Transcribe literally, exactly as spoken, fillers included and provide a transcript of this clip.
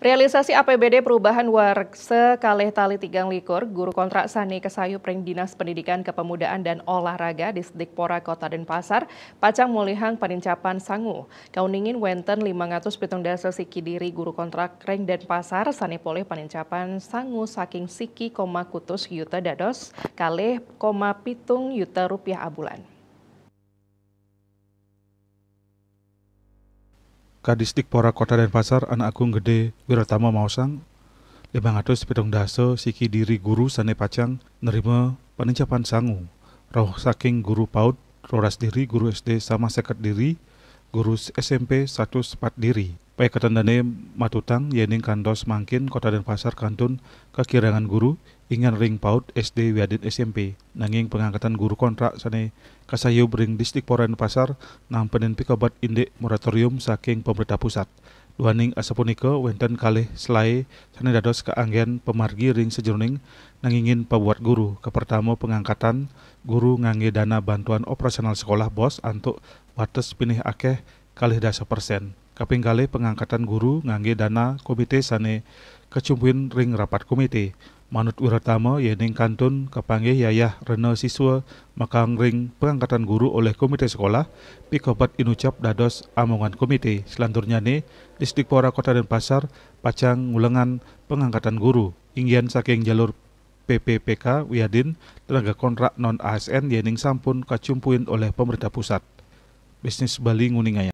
Realisasi A P B D perubahan warsa kalih tali tigang likur, guru kontrak sane kasayup ring Dinas Pendidikan Kepemudaan dan Olahraga Disdikpora Kota Denpasar, pacang molihang panincapan sangu. Kauningin wenten limang atus pitung dasa siki diri guru kontrak ring Denpasar sane polih panincapan sangu saking siki koma kutus yuta dados kalih koma pitung yuta rupiah abulan. Kadisdikpora Kota Denpasar Anak Agung Gede Wiratama maosang, limang atus pitung dasa siki diri guru sane pacang nerima panincapan sangu, rauh saking guru paud roras diri, guru S D sama seket diri, guru S M P satus empat diri. Paiketan dane matutang yening kantos mangkin Kota Denpasar kantun kakirangan guru, inggian ring paud, S D wiadin S M P. Nanging pangangkatan guru kontrak sane kasayup ring Disdikpora Denpasar nampenin pikobet indik moratorium saking pemerintah pusat. Duaning asapunika, wenten kalih selae sane dados kaanggen pamargi ring sajeroning nangingin pabuat guru. Kapertama, pangangkatan guru ngangge dana bantuan operasional sekolah, bos, antuk bates pinih akeh kalih dasa persen. Kaping kalih, pangangkatan guru ngangge dana komite sane kacumpuin ring rapat komite. Manut Wiratama, yening kantun kapanggih yayah rena siswa makang ring pangangkatan guru olih komite sekolah, pikobet inucap dados amongan komite. Selanturnyane, Disdikpora Kota Denpasar pacang ngulengang pangangkatan guru, inggian saking jalur P P P K wiadin tenaga kontrak non A S N yening sampun kacumpuin olih pemerintah pusat. Bisnis Bali nguningayang.